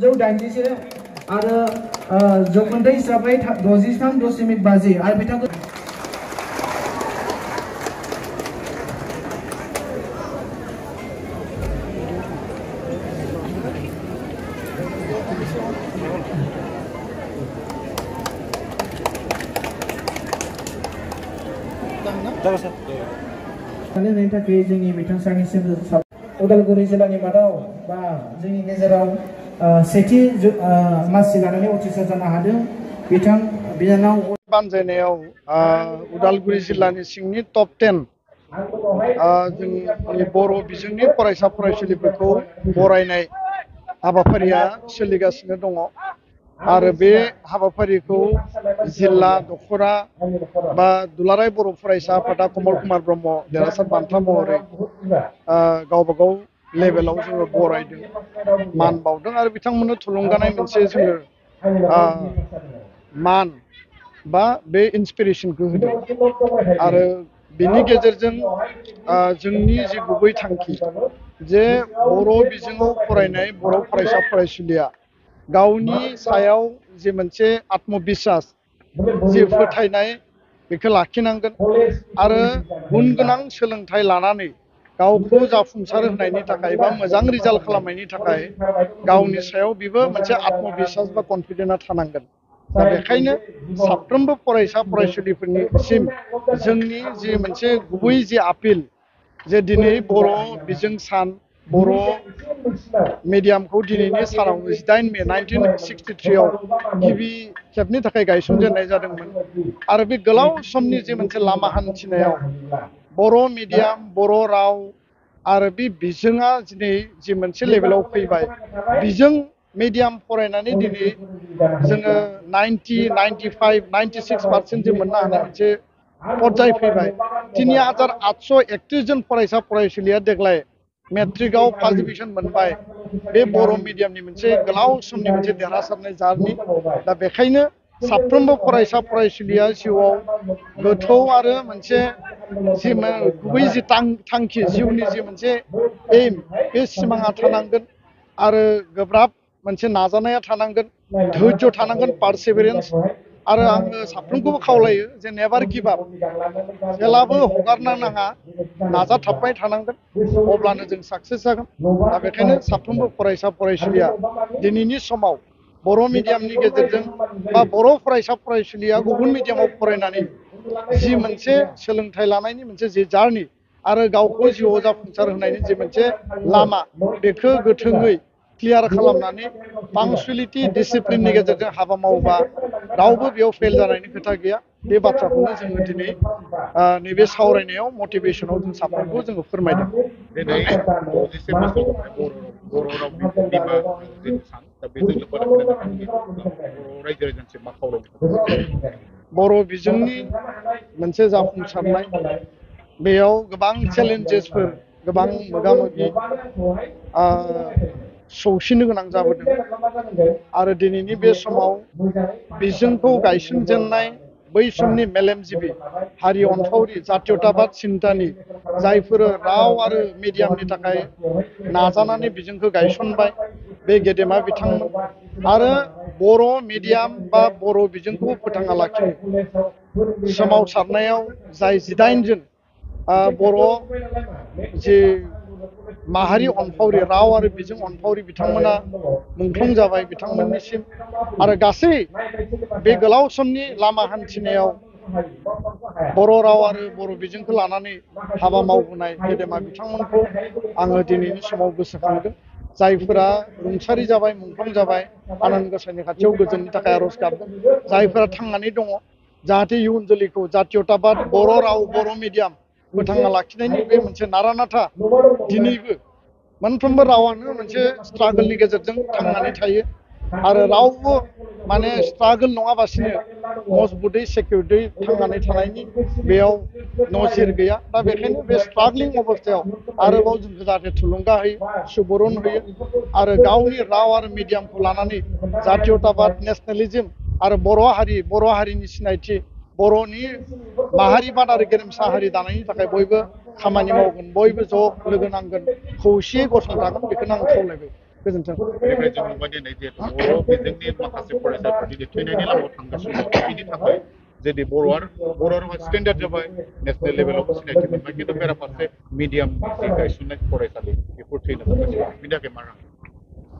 जौदाइनजिसे आरो जौखोन्दो हिसाबै 63.5 आरो बिथांखौ होनायनि थाखाय जोंनि बिथांसानिसिम उदालगुरि जिल्लानि मादाव बा जोंनि गेजेराव सेथि मासि लानानै उथ्रिसार जानो हादों बिथां बिनानाव बानजायनायाव उदालगुरि जिल्लानि सिंनि टप 10 जोंनि बर' बिजोंनि फरायसा फरायसुलिफोरखौ बरायनाय हाबाफारिया सोलिगासिनो दङ आरो बे हाबाफारिखौ जिल्ला दखरा बा दुलाराय बर' फरायसा आफादा कमल कुमार ब्रह्म देरहासार बान्था महरै गावबा गाव लेभेलाव जोङो बरायदों मान बावदों आरो बिथांमोननो थुलुंगानाय मोनसे जोङो मान बा बे इन्सपिरेसनखौ होदों आरो बिनि गेजेरजों जोंनि जि गुबै थांखि जे बर' बिजोङाव फरायनाय बर' फरायसा फरायसुलिया गावनि सायाव जे मोनसे आत्मबिश्वास जे फोथायनाय बेखौ लाखिनांगोन आरो गुन गोनां सोलोंथाइ लानानै गावखौ जाफुंसार होनायनि थाखाय बा मोजां रिजाल्ट खालामनायनि थाखाय गावनि सायाव बेबो मोनसे आत्मबिश्वास बा कनफिडेन्सआ थानांगोन दा बेखायनो साफ्रोमबो फरायसा फरायसुलिफोरनिसिम जोंनि जि मोनसे गुबै जि आपिल जे दिनै बर' बिजों सान बर' मिडियामखौ दिनैनि सानाव 18 मे 1963 आव गिबि खेबनि थाखाय गायसनजेननाय जादोंमोन आरो बे गोलाव समनि जे मोनसे लामा हान्थिनायाव बर' मिडियाम बर' राव आरो बे बिजोङा दिनै जि मोनसे लेभेलाव फैबाय बिजों मिडियाम फरायनानै दिनै जोङो 90, 95, 96% जों मोननो हानाय मोनसे पर्याय फैबाय 3831 जन फरायसा फरायसुलिया देग्लाय मेट्रिकआव फार्स्ट डिभिजन मोनबाय बे बर' मिडियामनि मोनसे गोलाव समनि मोनसे देरहासारनाय जार्नि दा बेखायनो साफ्रोमबो फरायसा फरायसुलिया जिउआव गोथौ आरो मोनसे जि गुबै जि थांखि जिउनि जि मोनसे एम बे सिमाङा थानांगोन आरो गोब्राब मोनसे नाजानाया थानांगोन धैर्य थानांगोन पारसेभेरेन्स आरो आङो साफ्रोमखौबो खावलायो जे नेभार गिभ आप जेब्लाबो हगारनो नाङा नाजाथाबबाय थानांगोन अब्लानो जों साक्सेस जागोन दा बेखायनो साफ्रोमबो फरायसा फरायसुलिया दिनैनि समाव बर' मिडियामनि गेजेरजों बा बर' फरायसा फरायसुलिया गुबुन मिडियामाव फरायनानै जि मोनसे सोलोंथाइ लानायनि मोनसे जि जार्नि आरो गावखौ जिउआव जाफुंसार होनायनि जि मोनसे लामा बेखौ गोथोङै क्लियार खालामनानै पांक्चुएलिटी डिसिप्लिननि गेजेरजों हाबा मावोबा रावबो बेयाव फेल जानायनि खोथा गैया बे बाथ्राखौनो जोङो दिनै नैबे सावरायनायाव मटिभेशनाव जों साफ्रोमखौ जोङो फोरमायदों दिनै 60 बोसोर बर' रावनि बिमा जिथु सान दा बेजों लोब्बा लाखिनानै बर' रायजो राजानिसिम मा खावलायनो बर' बिजोंनि मोनसे जाफुंसारनाय बेयाव गोबां चेलेन्जेसफोर गोबां मोगा मोगि सौसिनो गोनां जाबोदों आरो दिनैनि बे समाव बिजोंखौ गायसनजेननाय बै समनि मेलेमजिबि हारि अनफावरि जातीयताबाद सिन्तानि जायफोर राव आरो मिडियामनि थाखाय नाजानानै बिजोंखौ गायसनबाय बे गेदेमा बिथांमोन आरो बर' मिडियाम बा बर' बिजोंखौ फोथांना लाखिनो सोमावसारनायाव जाय 18 जन बर' जे माहारि अनफावरि राव आरो बिजों अनफावरि बिथांमोना मुंख्लं जाबाय बिथांमोननिसिम आरो गासै बे गोलाव समनि लामा हान्थिनायाव बर' राव आरो बर' बिजोंखौ लानानै हाबा मावबोनाय गेदेमा बिथांमोनखौ आङो दिनैनि समाव गोसोखांदों जायफोरा रुंसारि जाबाय मुंख्लं जाबाय आनान गसाइनि खाथियाव गोजोननि थाखाय आर'ज गाबदों जायफोरा थांनानै दङ जाहाथे इयुन जोलैखौ जातीयताबाद बर' राव बर' मिडियाम फोथांना लाखिनायनि बे मोनसे नारा-नाथा दिनैबो मोनफ्रोमबो रावानो मोनसे स्ट्रागलनि गेजेरजों थांनानै थायो आरो रावबो माने स्ट्रागल नङाबासिनो मजबुतै सेक्युर्डै थांनानै थानायनि बेयाव नजिर गैया दा बेखायनो बे स्ट्रागलिं अबस्थायाव आरोबाव जोंखौ जाहाथे थुलुंगा होयो सुबुरुन होयो आरो गावनि राव आरो मिडियामखौ लानानै जातीयताबाद नेसनेलिज्म आरो बर' हारिनि सिनायथि बर'नि माहारिबाद आरो गेरेमसा हारि दानायनि थाखाय बयबो खामानि मावगोन बयबो ज' लोगो नांगोन खौसेयै गसंथागोन बेखौनो आं खावलायबाय गोजोन्थों। बेनिफ्राय जों नुबाय दिनै जिहेतु बर' बिजोंनि माखासे फरायसाफोर दिनै थैनायनि लामायाव थांगासिनो दं बिनि थाखाय जुदि बर' रावा स्टेन्डार्ड जाबाय नेसनेल लेभेलावबो सिनायथि मोनबाय खिन्थु बेराफारसे मिडियाम जि गायसननाय फरायसालि बेफोर थैनो थांगासिनो दं बिनि थाखाय मा राहा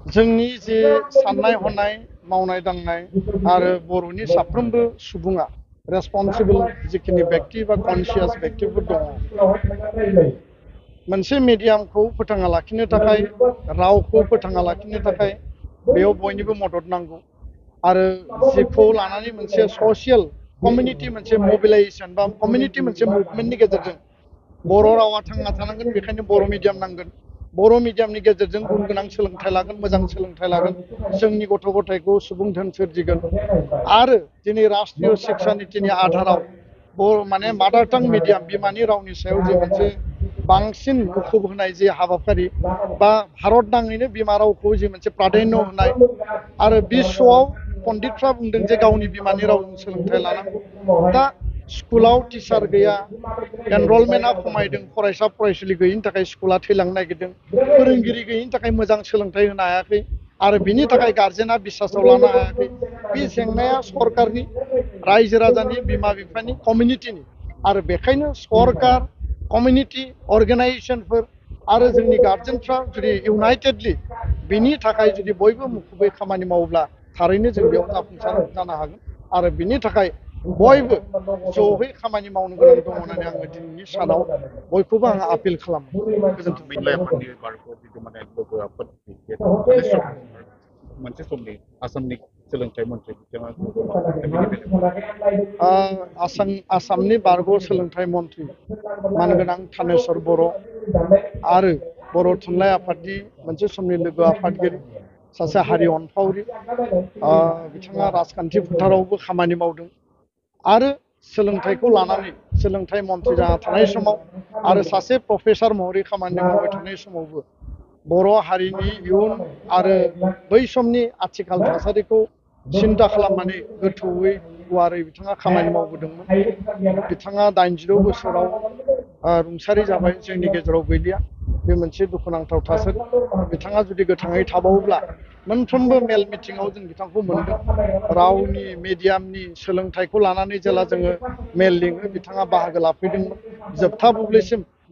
जोंनि जे साननाय हनाय मावनाय दांनाय आरो बर'नि साफ्रोमबो सुबुङा रेसपन्सिबल जिखिनि व्यक्ति बा कनसियास व्यक्तिफोर दङ मोनसे मिडियामखौ फोथांना लाखिनो थाखाय रावखौ फोथांना लाखिनो थाखाय बेयाव बयनिबो मदद नांगौ आरो जिखौ लानानै मोनसे ससियेल कमिउनिटि मोनसे मबिलाइजेसन बा कमिउनिटि मोनसे मुभमेन्टनि गेजेरजों बर' रावा थांना थानांगोन बेखायनो बर' मिडियाम नांगोन बर' मिडियामनि गेजेरजों गुन गोनां सोलोंथाइ लागोन मोजां सोलोंथाइ लागोन जोंनि गथ' गथायखौ सुबुं धोन सोरजिगोन आरो दिनै राष्ट्रीय शिक्षा नीतिनि आधाराव माने मादार टां मिडियाम बिमानि रावनि सायाव जे मोनसे बांसिन मुखुब होनाय जे हाबाफारि बा भारत नाङैनो बिमा रावखौ जे मोनसे प्राधान्य होनाय आरो बिश्वआव पण्डितफ्रा बुंदों जे गावनि बिमानि रावजों सोलोंथाइ लानांगौ दा स्कुलाव टिचार गैया एनरलमेन्टआ खमायदों फरायसा फरायसुलि गैयिनि थाखाय स्कुला थैलांनो नागिरदों फोरोंगिरि गैयिनि थाखाय मोजां सोलोंथाइ होनो हायाखै आरो बिनि थाखाय गार्जेना बिश्वासाव लानो हायाखै बे जेंनाया सरकारनि रायजो राजानि बिमा बिफानि कमिउनिटिनि आरो बेखायनो सरकार कमिउनिटि अर्गेनाइजेसनफोर आरो जोंनि गार्जेनफ्रा जुदि इउनाइटेडलि बिनि थाखाय जुदि बयबो मुखुबै खामानि मावोब्ला थारैनो जों बेयाव जाफुंसार जानो हागोन आरो बिनि थाखाय बयबो जयै खामानि मावनो गोनां दङ होननानै आङो दिनैनि सानाव बयखौबो आङो आपिल खालामो गोजोन्थों। थुनलाइ आफादनि बारग' जिथु माने लोगो आफाद मोनसे समनि आसामनि सोलोंथाइ मन्थ्रि बिथाङा आसामनि बारग' सोलोंथाइ मन्थ्रि मानगोनां थानेस्वर बर' आरो बर' थुनलाइ आफादनि मोनसे समनि लोगो आफादगिरि सासे हारि अनफावरि बिथाङा राजखान्थि फोथारावबो खामानि मावदों आरो सोलोंथाइखौ लानानै सोलोंथाइ मन्थ्रि जाना थानाय समाव आरो सासे प्रफेसार महरै खामानि मावबाय थानाय समावबो बर' हारिनि इयुन आरो बै समनि आथिखाल थासारिखौ सिन्था खालामनानै गोथौयै गुवारै बिथाङा खामानि मावबोदोंमोन बिथाङा 86 बोसोराव रुंसारि जाबाय जोंनि गेजेराव गैलिया बे मोनसे दुखुनांथाव थासारि बिथाङा जुदि गोथाङै थाबावोब्ला मोनफ्रोमबो मेल मिटिङाव जों बिथांखौ मोनदों रावनि मिडियामनि सोलोंथाइखौ लानानै जेला जोङो मेल लिङो बिथाङा बाहागो लाफैदोंमोन जोबथा बुब्लिसिम